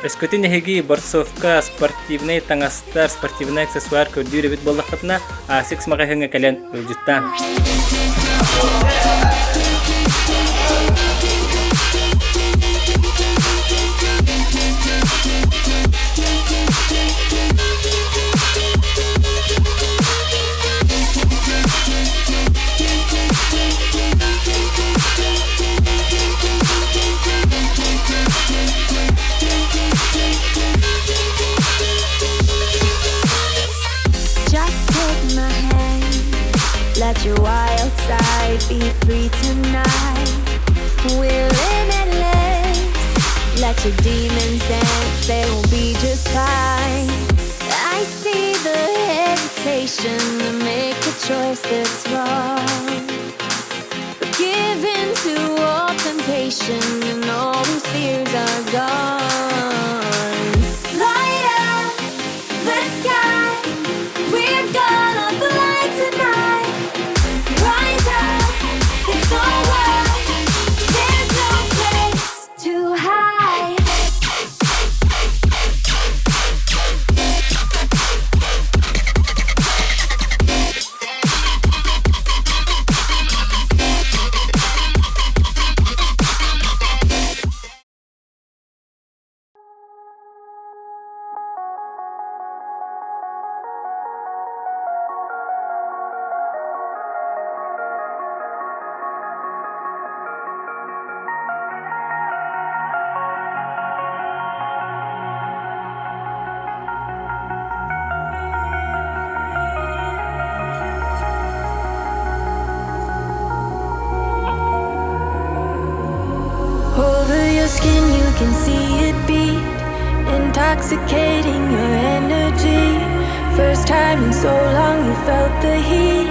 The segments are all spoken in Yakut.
Өскөтүн эһиги борцовка, спортивнай таҥастар, спортивнай аксессуар көрдүүр эбит буоллаххытына, Asics маҕаһыыҥҥа кэлэн ыалдьыттаан. Just take my hand, let your wild side be free tonight. We're limitless. Let your demons dance, they will be just fine. I see the hesitation to make a choice that's wrong. But give in to all temptation, and all these fears are gone. Light up the sky, we're gonna fly tonight. Rise up, it's alright. There's no place to hide. Over your skin, you can see it beat, intoxicating your energy. First time in so long, you felt the heat,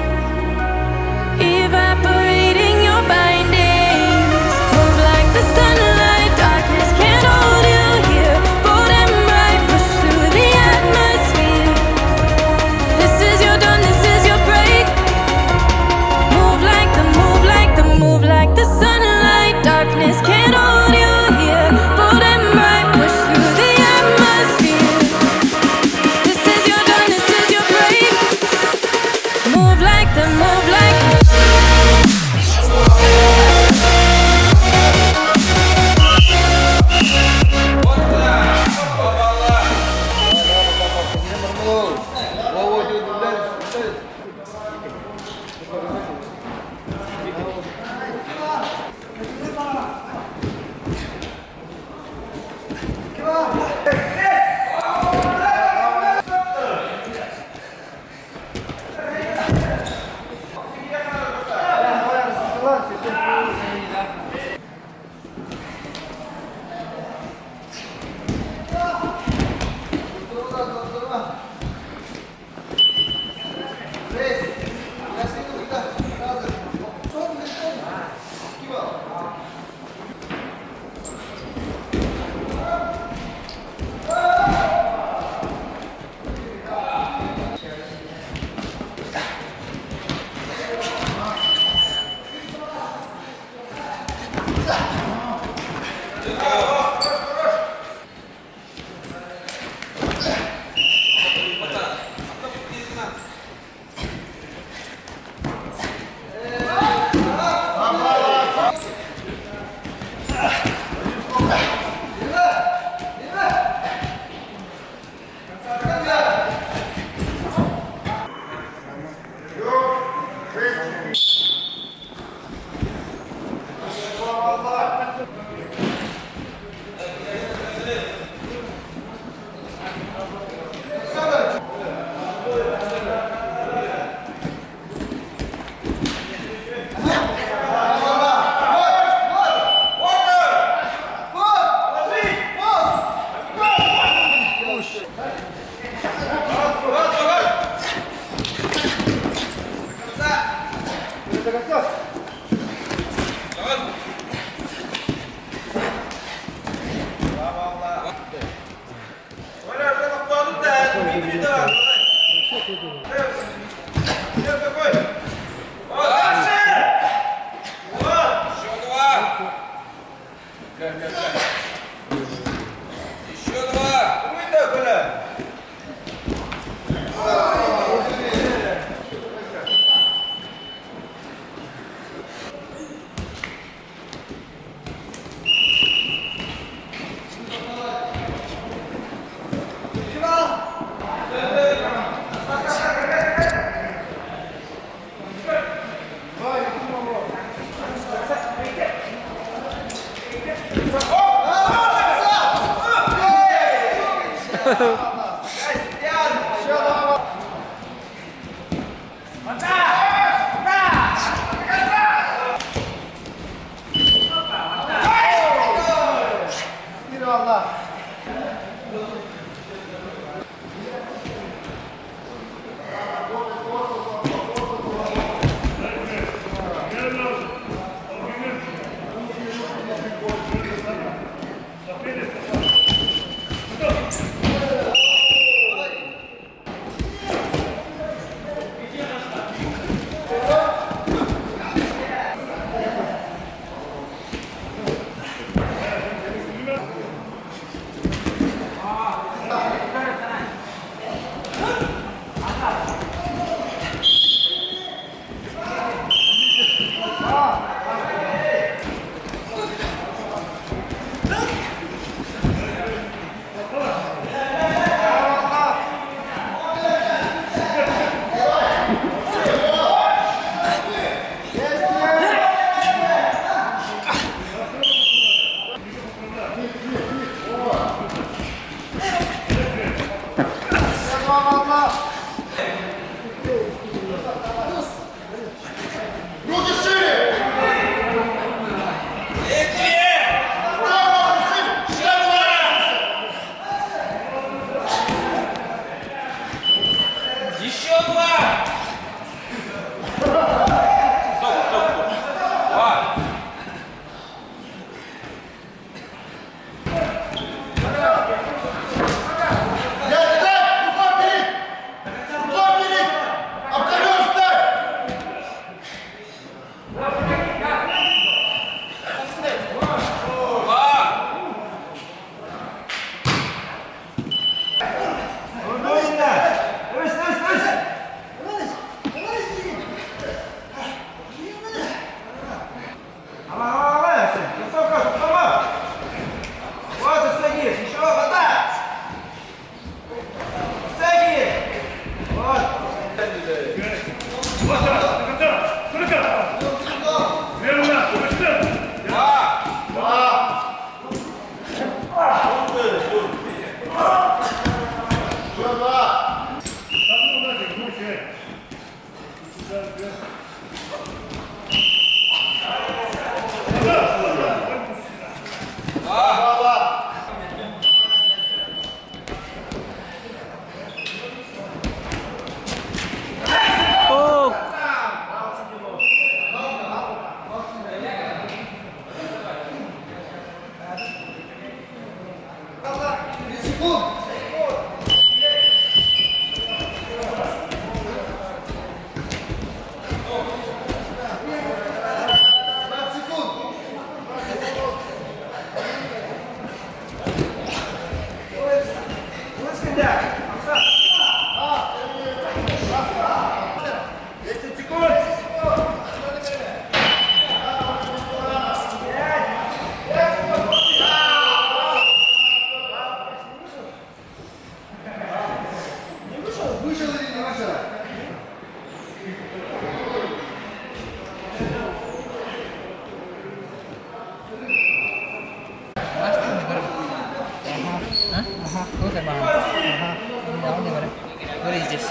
evaporating your bindings. Move like the sunlight, darkness can't hold you here. Bold and bright, push through the atmosphere. This is your dawn, this is your break. Move like the, move like the, move like the sunlight. Darkness can't hold you here. Bold and bright, push through the atmosphere. This is your dawn, this is your break. Move like the, move like the. Руки шире! Еще два! Стоп, стоп, стоп. Два. Я встань! Рука бери! Рука бери! Об ковер встань! О! Вышел или не вышел? Говори здесь.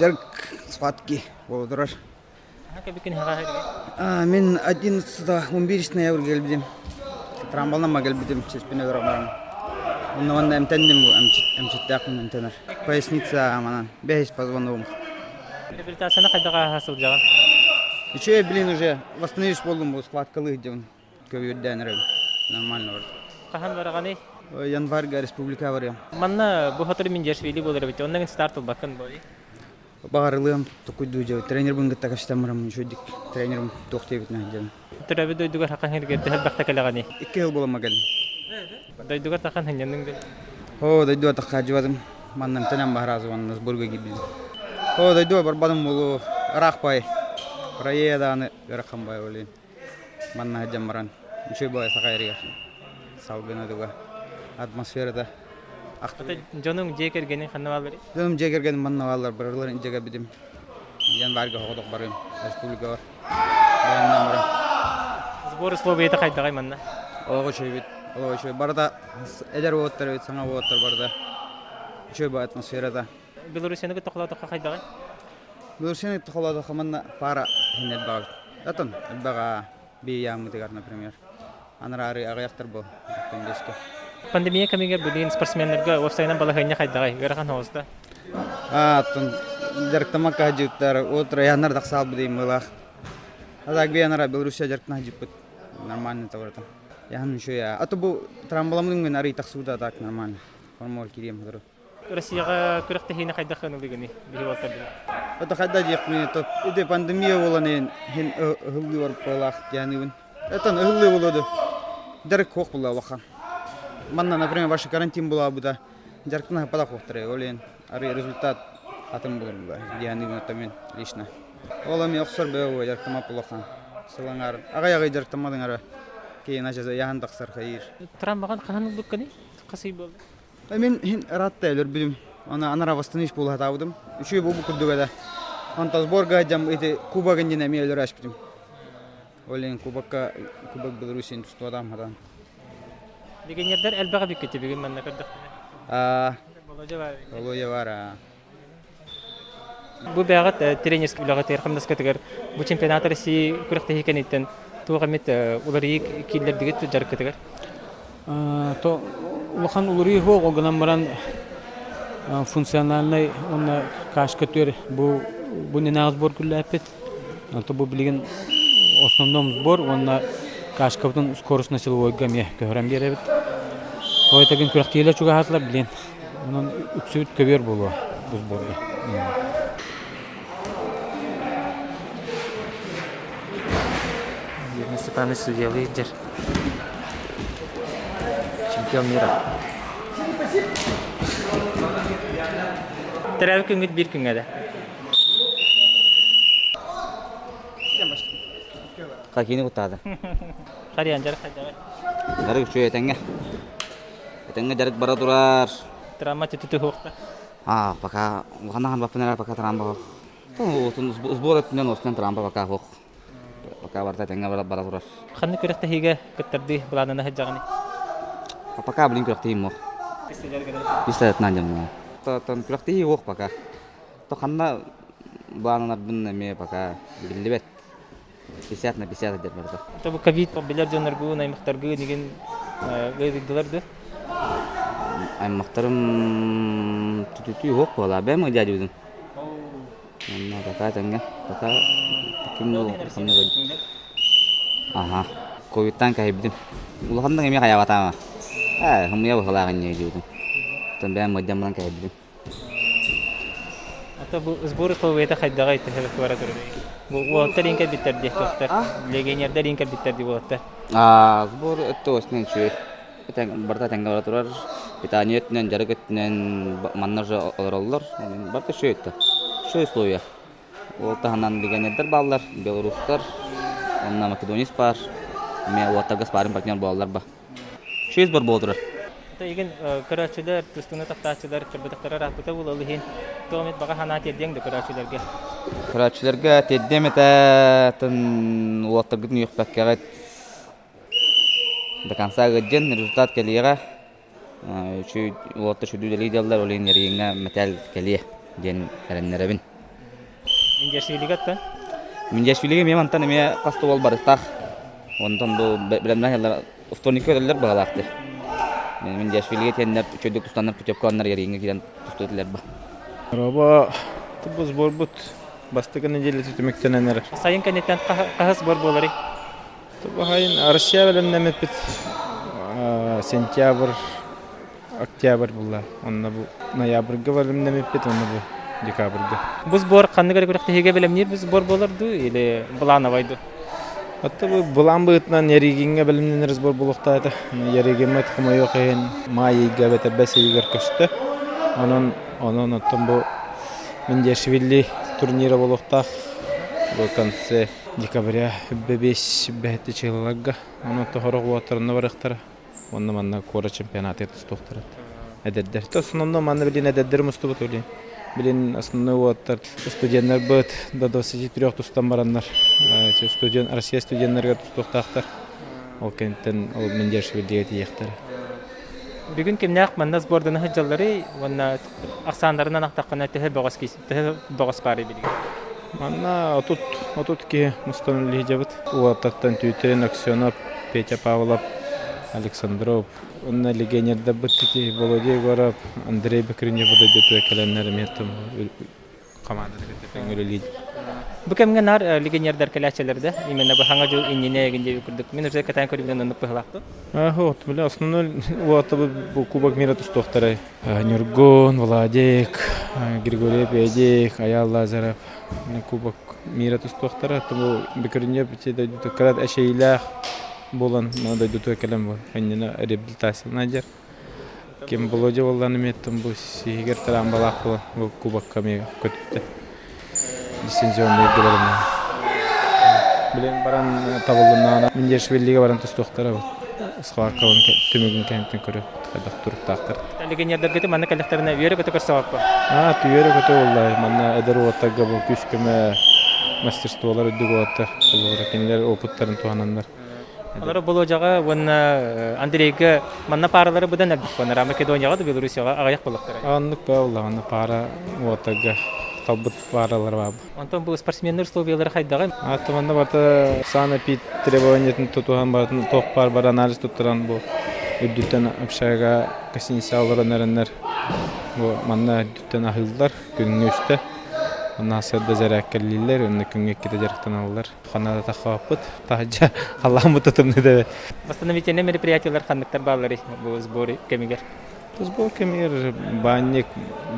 Дьарык схватки буола турар. Мин 11 ноябрь кэлбитим. Трамваланма кэлбитим, сиспин өлөрө баран. Онно манна эмтэнним бу эмчиттээхпин эмтэнэр. Поясница манан бэһис позвоногум. Реабилитацияны хайдах ааһа сылдьаҕын? Үчүгэй, блин, уже восстановись буоллум бу схваткалыы сылдьабын. Көбүөрдээн эрэбин. Нормально барда. Хаһан бараҕаный? Январьга республика барыам. Манна бу сотору Миндиашвили буолар эбит. Онно старт ылбаккын буолуй? Баҕарылыам токуйдуу дьэ тренербин кытта кэпсэтэн бараммын үчүгэйдик тренерим туох диэбитинэн дьэбин. Төрөөбүт дойдугар хахан сиргэр элбэхтэ кэлэҕиний? Икки сыл буолан кэллим. Дойдугар тахан сынньанныҥ дуу? Оо, дойдуга таххаадьыбатым. Манна эмтэнэн баһараазы уонна сборга киирбитим. Оо, дойдуга барбатым буолуо. Ыраах бай. Проея даҕаны ыарахан бай олин. Манна сылдьан баран үчүгэй баҕайы саха эригэр салгына туга атмосферата Дьонуҥ дьиэ кэргэниҥ ханна баалларый? Дьонум дьиэ кэргэним манна бааллар, барыларын илдьэ кэлбитим. Январьга соҕотох барыым республикабар. Баяннаан баран. Сбор условията хайдаҕый манна? Олох үчүгэйбит, олох үчүгэй. Барыта эдэр уолаттар эбит, саҥа уолаттар барыта. Үчүгэй баҕайы атмосферата. Белоруссияны кытта холоотоххо хайдаҕый? Белоруссияны кытта холоотоххо манна пара иһин элбэх эбит. Атын элбэх бийааммытыгар, например. Анараары аҕыйахтар бу дискэ. Пандемия кэмигэр билигин спортсменнарга уопсайынан балаһыанньа хайдаҕый? Ыарахан соҕус да? Аттан дьарыктаммакка сылдьыбыттар, от районнар тахсаалбыт ыймыылаах. А так би анара Белоруссия дьарыктана сылдьыппыт. Нормально табарата. Яхан еще я. А то бу трамбаламын мен арый тахсыбыта так нормально. Формула кирием хатыры. Россияҕа күрэхтэһиини хайдах ылыгыный биһи уолаттарбыт? Это хайда диэхпиний, то ити пандемия буолан иһин иһин ыһыллыы барбалаах дианыбын. Это ыһыллыы буолуоду. Дьарык суох буолла улахан. Манна, например, ваш карантин буолаабыта дьарыктана хаппатах хуохтара ол иһин арый результат атын булар була дианыбын это мен лично. Ол эми охсор бөҕө дьарыктамап улахан. Сылаҥар аҕай-аҕай дьарыктаммадыҥ ара киһи нача яһан тахсар хайыр. Трамваҕын хаһан ылбыккыный? Хас ый буолла? Мин иһин ыраатта өлөрбүтүм. Аны анара восстановить буола сатаабытым. Үчүгэй буолбут курдук этэ. Онтон сборга сылдьан ити кубогын диэн эмиэ өлөрө аспытым. Ол иһин кубокка Кубок Белоруссияны тустубатаҕым хатан. Легионердар элбэх эбиккит бүгүн манна көрдөхпүнэ. Аа, Володя баар. Володя баар аа. Бу бэҕэт тренерскэй үлэҕитигэр хамнаскытыгар бу чемпионат России күрэхтэһии кэнниттэн туох эмит уларыйыы киллэрдигит дьарыккытыгар? То улахан уларыйыы суох, ол гынан баран функциональнай уонна кашка түөр бу бу нинааҕы сбор күллээппит. Онто бу билигин основном сбор уонна кашкабытын скоростной силовойга эмиэ көһөрөн биэрэбит. Тойтагын күрэхтиилэр чугаһаатылар билин. Онон үксүбүт көбүөр буолуо бу сборга. Евгений Степанович судьялыыр дьэр. Чемпион мира. Төрөөбүт күҥҥүт биир күҥҥэ да. Хоккейны куттаата. Харыйан дьарык хайдаҕый? Дьарык үчүгэй этэҥҥэ. Этэҥҥэ дьарык бара турар. Травма түтү-түһуохта. А, пока улахан баппын эрэ пока трамба Сбор өттүнэн осунан трамба пока суох. Пока барыта этэҥҥэ бара турар. Ханнык күрэхтэһиигэ кыттардыы былааннана сылдьаҕыный? Пока блин күрэхтэһиим суох. Пистолетынан дьоннор. Күрэхтэһии суох пока. То ханна былааннанарбын эмиэ пока биллибэт. 50 на 50 диэн барда. То бу ковид билэр дьонноргун, аймахтаргын игин ыйдылар да? Аймахтарым түтүтүү суох буолаа бэм дядюдун. Онно пока тэҥҥэ пока ким Аха. Ковидтан кэһэйбитим. Улаханнык эмиэ хайаабатаама. Ээ, хымыйа быһылаах инньэ диибитим. Оттон бэйэм мыдьан баран кэһэйбитим. А бу сбор условията хайдаҕый төһө бара турарый? Бу уолаттар иин кэлбиттэр диэх туохтар. Легионердар иин кэлбиттэр дии уолаттар. Аа, сбор өттө осынан үчүгэй. Барыта тэҥҥэ бара турар. Питание өттүнэн, дьарык өттүнэн манна уже олороллор. Барыта үчүгэй өттө. Үчүгэй условия. Ол таһынан легионердар бааллар, белорустар, онно македонец баар. Эмиэ уолаттарга спарринг партнер буолаллар ба. Үчүгэй сбор буола турар. Игин көрөөччүлэр, тустууну таптааччылар чорботохторо ырааппыта буолуо иһин туох эмит баҕа санаа тиэрдиэҥ да көрөөччүлэргэ? Көрөөччүлэргэ тиэрдиэм этэ, атын уолаттаргытын үөхпэккэҕит до конца ыалдьан результат кэлиэҕэ. Үчүгэй уолаттар сүдү үлэлии дьаллар, ол иһин эриэҥҥэ мэтээл кэлиэ диэн эрэннэрэбин. Миндиашвилига оттон? Миндиашвилига эмиэ мантан эмиэ хас да уол барыктаах. Онтон бу бэлэмнээх вторникка көтөллөр баҕалаахтар. Миндиашвилига тиэннэр үчүгэйдик тустаннар путевкаланнар Яриҥҥа киирэн тустуу этилэр ба. Роба бу сборбут бастакы неделяты түмүктэнэн эрэр. Сайын кэнниттэн хаһыс сбор буоларый? Баһайын Россия бэлэмнэммиппит сентябрь, октябрь буолла. Онно бу ноябрьга бэлэмнэммиппит, онно бу декабрьга. Бу сбор ханнык эрэ күрэхтэһиигэ бэлэмниир бу сбор буолар дуу или былаановай дуу? Отто бу былаан быһыытынан Ярыгиҥҥа бэлэмнэнэр сбор буолуохтаах этэ. Ярыгиммыт хомойуох иһин маай ыйга эбэтэр бэс ыйыгар көстө. Онон онон оттон бу Миндиашвили турнира буолуохтаах. Бу конце декабря бэбиэс бэһэттэ чыһылаларга. Онон тоһорох уоттарына барыахтара. Онно манна куорат чемпионата тустуохтара. Эдэрдэр. То основном манна билин эдэрдэр мустубут билин. Билин основной уоттар студеннарбыт до 23 тустан бараннар. Студент Россия студеннарыгар тустуохтаахтар. Ол кэнниттэн ол Мендешвилигэ тиийиэхтэрэ. Бүгүн кимнээх манна сбордана сылдьалларый уонна ахсааннарынан ахтаххына төһө бөҕөс төһө бөҕөс баарый билигин? Манна 30 киһи мустан үлэлиһдьэбит. Уолаттартан Түүтүн, Аксенов, Петя Павлов, Александров. Онно легионердарбыт ити Володя Егоров, Андрей Бекренев дойдутугар кэлэннэр эмиэ команданы кытта тэҥҥэ үлэлиир. Бу кэмҥэ наар легионердар кэлээччилэр да именно бу хаҥа дьыл иннинэ эгин диэби курдук мин уже кэтээн көрүүбүнэн оннук быһылаахпын. Вот, бля, основной уолаттар бу Кубок мира тустуохтарай. Ньургун, Владик, Григорий Педик, Аял Лазарев Кубок мира тустуохтара. Бу Бекренев дойдуту кырат эчэйилээх буолан дойдутугар кэлэн бу иннинэ реабилитация надьар. Ким Володя буоллаан эмиэттэн бу сиһигэр трамбалаах буолан бу кубокка эмиэ көтүттэ. Дистанционный бэлэмнээн. Билэн баран табыллыннаҕына Миндиашвилига баран тустуохтара схваткабын түмүгүн кэнниттэн көрө хайдах туруктаахтар. Легионердаргыты манна кэллэхтэринэ үөрэ-көтө көрсөҕөппө? Аа, үөрэ-көтө буолла. Манна эдэр уолаттарга бу күүс-көмө мастерстволар үрдүк уолаттар холобура кинилэр опыттарын туһананнар Олору Болуодьаҕа уонна Андрейга манна пааралары быдан элбэх буолар. Македонияҕа да Белоруссияҕа аҕыйах буоллахтара. Оннук баа буоллаҕына паара уотарга талбыт пааралар баар. Онтон бу спортсменнар условиялара хайдаҕый? Аты манна барыта санэпид требованиятын тутуһан барытын туох баар бар анализ туттаран бу үрдүттэн общага гостиница олорон эрэннэр бу манна үрдүттэн аһыыллар күҥҥэ үстэ. Онно сырда зэрээккэлииллэр, онно күҥҥэ иккитэ дьарыктаналлар. Ханна да таххабаппыт. Таһырдьа халлааммыт тымныы да эбит. Восстановительные мероприятиялар ханныктар баалларый бу сбор кэмигэр? Сбор кэмигэр баанньык,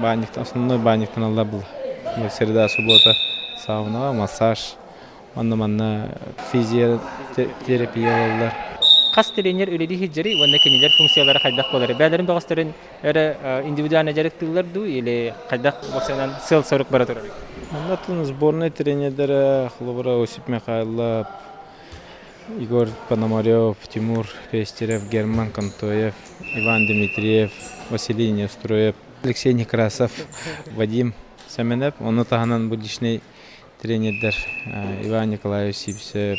баанньыктан, основной баанньыктан алла был. Среда, суббота саунаҕа, массаж, онно-манна физиотерапия ылаллар. Хас тренер үлэлии сылдьарый уонна кинилэр функциялара хайдах буоларый? Бэйэлэрин бөҕөстөрүн эрэ индивидуально дьарыктыыллар дуу или хайдах уопсайынан сыал-сорук бара турарый? Оннотон сборнай тренердэрэ холобура Осип Михайлов, Егор Пономарев, Тимур Пестерев, Герман Контоев, Иван Дмитриев, Василий Неустроев, Алексей Некрасов, Вадим Семенов. Ону таһынан бу личный тренердэр Иван Николаевич Сивцев,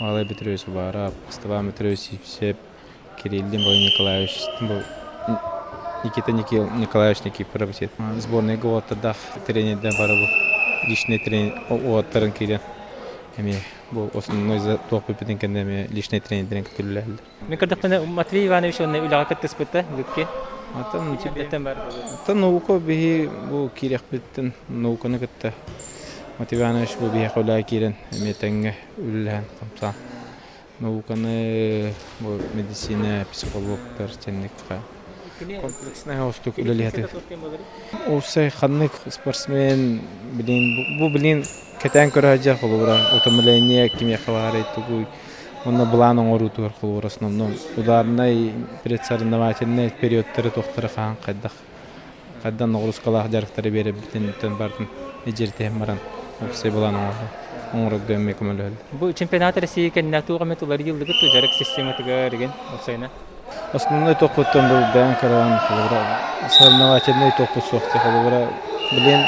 Малай Петрович Уваров, Степан Петрович Сивцев, Кириллин Владимир Николаевич, бу Никита Николаевич Никифоров сборныйга уоттардаах тренердэр бары бу личный тренер уоттарын киирэн эмиэ бу основной туох бүппүтүн кэннэ эмиэ личный тренердэрин кытта Мин көрдөхпүнэ Матвей Иванович уонна үлэҕэ кыттыспыта Лүкки. Оттон оттон наука биһи бу киирэхпиттэн науканы кытта Матвей Иванович бу биһиэхэ үлэҕэ киирэн эмиэ тэҥҥэ үлэлэһэн хамсаан науканы бу медицина психологтар чэнникка комплекснай оҕустук үлэлиһэтэ уопсай ханнык спортсмен билин бу билин кэтээн көрө сылдьар холобура утомление кимиэхэ баарый тугуй уонна былаан оҥоруутугар холобура основном ударнай предсоревновательнай периодтары туохтары хаһан хайдах хайдан ноҕуруускалаах дьарыктары биэрэрбитин барытын илдьиритиһэн баран уопсай былаан оҥорорго эмиэ көмөлөһөллөр. Бу чемпионат России кэннэ туох эмэ уларыйыллыбыт дьарык систематыгар игин уопсайынан? Основной тохпуттан бу бэйэҥ көрөҕүн холобура соревновательнай тохпут суох холобура блин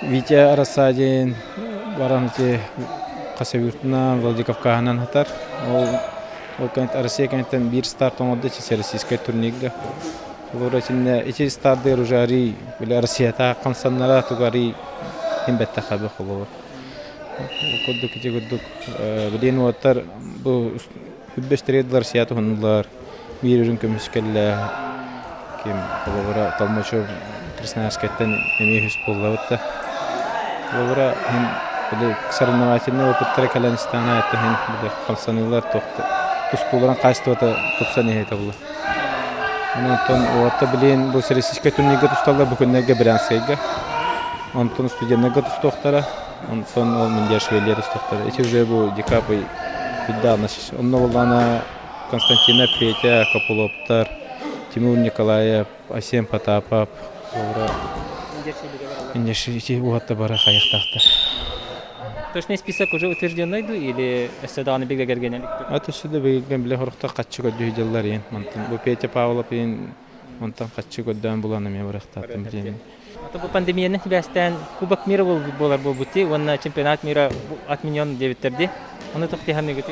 Витя Рассадин баран ити Хасавюртунан Владикавказынан сытар ол ол Россия кэнниттэн биир старт оҥордо российскай турнирга Холобура итиннэ ити стардыгар уже арый били Россиятаах хамсаннара тугу арый. Хин бэттэх хаби холобур. Курдук ити курдук билигин уоттар бу үббэстэридилар сия туһуннулар биир үрүҥ көмүс кэллэ ким холобура Толмачев Красноярскайтан эмиэ үһүс буоллабыт да холобура иһин били соревновательный опыттара кэлэн истэҕинэ аайыттан иһин били хамсаныылар тустууларын хаачыстыбата тупсан иһэ буолла. Онтон уотта билигин бу Всероссийскай турнирга тусталлар бу күннэргэ Брянскайга. Онтон студеннарга тустуохтара, онтон ол Миндиашвилия тустуохтара. Ити уже бу декабрь бүддаҕына онно буоллаҕына Константинов Петя Копыловтар, Тимур Николаев, Асем Потапов, ити уһатта бары хайахтаахтар. Точный список уже утвержденный ду или өссө даҕаны бигэргэнэ илик? Ат өссө да бигэргэн билэ хорохтор хаччы көрдүү дьыллар иэн. Мантан бу Петя Павлов иэн онтон хаччы көрдөөн булан эмиэ барыахтааттым диэн. Ото бу пандемияны сибээстээн Кубок мира буолар буолбут уонна чемпионат мира отменен диэбиттэр дии. Ону туох тиһаныгыт?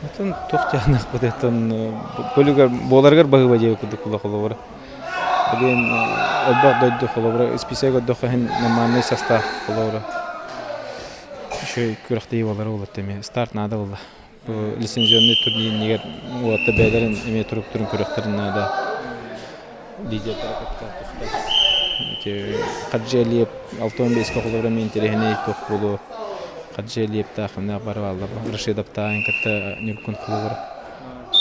Отон туох тиһаныахпыт оттон бөлүгэр буоларыгар баһыыба диэбит курдук була холобура. Билигин элбэх дойду холобура исписэк көрдөххө иһин нормальный состав холобура. Еще күрэхтэһии буолара буолар эмиэ старт наада буолла. Бу лицензионный турнир иннигэр уолаттар бэйэлэрин эмиэ туруктарын көрүөхтэрин наада. Лидердары кытта тустан. Ити Хаджи Алиев 65 холобура эмиэ интэриэһинэй туох буолуо. Хаджи Алиевтаах эмнээх бары бааллар. Рашидовтаах кытта Ньургун холобура.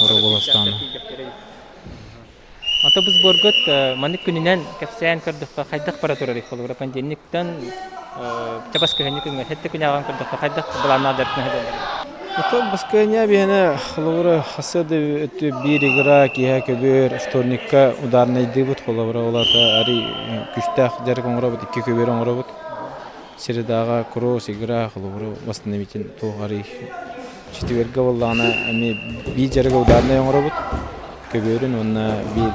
Ороболостаана. Ото бу сборгут маннык күнүнэн кэпсээн көрдөххө хайдах бара турарый холобура понедельниктан чабас күһүннү күҥҥэ сэттэ күн ааҕан көрдөххө хайдах былааннаах дьарыктана Ото баскыанньа биһиэнэ холобура хасыа да өттү биир игра киэһэ көбүөр вторникка ударнайдыыбыт холобура ол аата арый күстээх дьарык оҥоробут икки көбүөр оҥоробут средаҕа кросс игра холобура восстановитель туох арый четвергэ буоллаҕына эмиэ биир дьарыгы ударнай оҥоробут көбүөрүн уонна биир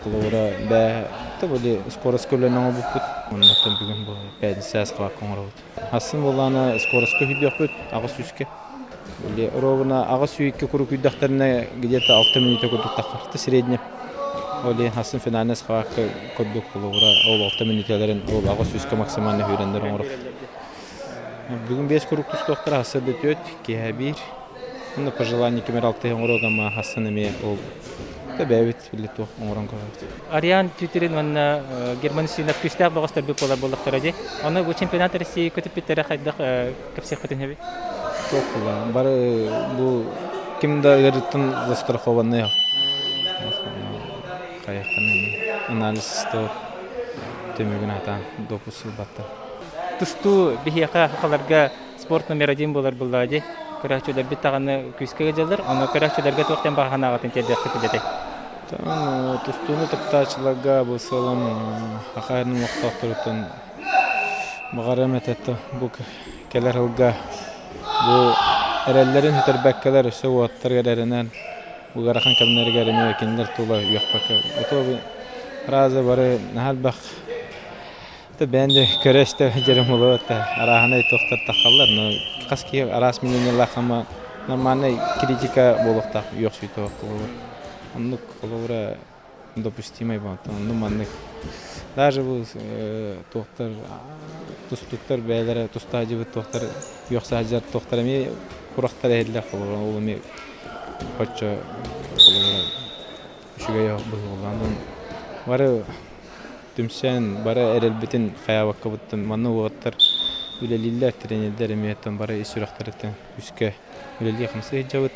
холобура бээ били скорость көлөнө оҥорбуппут оннуттан бүгүн бу пятница схватка оҥоробут Асын буоллаҕына скоростка күүрдүөхпүт аҕыс сүүскэ. Били ровно аҕыс сүүккэ куруук күүрдэхтэринэ где-то алта мүнүүтэ курдук таххарта средне. Ол иһин асын финальный схватка курдук холобура ол алта мүнүүтэлэрин ол аҕыс сүүскэ максимально күүрэннэр оҥорор. Бүгүн биэс куруук тустуохтара сарсыарда түөрт, киэһэ биир. Онно по желанию кимэр алтыһы оҥоруок ама хассан эмиэ ол да бэйэбит били туох оҥорон көрөбүт. Ариан Тютрин уонна Герман Устинов күүстээх бөҕөстөрбүт буолар буоллахтара дии. Ону бу чемпионат России көтүппүттэрэ хайдах кэпсиэххитин сөбүй? Туох була бары бу ким да ыарыыттан застрахованный хайаххын анализ түмүгүн атаан допуск ылбаттар. Тустуу биһиэхэ сахаларга спорт номер один буолар буоллаҕа дии. Көрөөччүлэрбит даҕаны күүскэ ыалдьаллар. Ону көрөөччүлэргэ туох диэн баҕа санааҕытын тиэрдиэххит этэй? Тустууну таптааччыларга бу сыалым саха эрин олохтоохторуттан баҕарыам этэ бу кэлэр сылга бу эрэллэрин сүтэрбэккэлэр өссө уоттарыгар эрэнэн ыарахан кэмнэригэр эмиэ кинилэр тула үөхпэккэ раза бары наһаа элбэх Бэйэм да көрө-истэ сылдьарым буолуо да арааһынай туохтар таххаллар, но хас киһи араас мнениелаах ама нормальнай критика буолуохтаах үөхсүүтэ холобур. Оннук холобура допустимай буолтан оннук маннык даже бу туохтар тустууктар бэйэлэрэ туста сылдьыбыт туохтар үөхсэ сылдьар туохтар эмиэ курахтар иһиллэр холобура ол эмиэ оччо холобура үчүгэй быһыылаах бары Түмсэн, бары эрэлбитин хайаабаккабыттан манна уолаттар үлэлииллэр, тренердэр эмиэ оттон бары ис сүрэхтэриттэн күүскэ үлэлии-хамсыы сылдьабыт.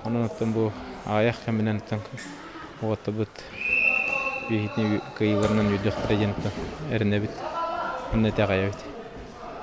Онон оттон бу аҕыйах кэминэн оттон уолаттарбыт биһигини кыайыыларынан үөрдүөхтэрэ диэн оттон эрэнэбит, уонна итэҕэйэбит.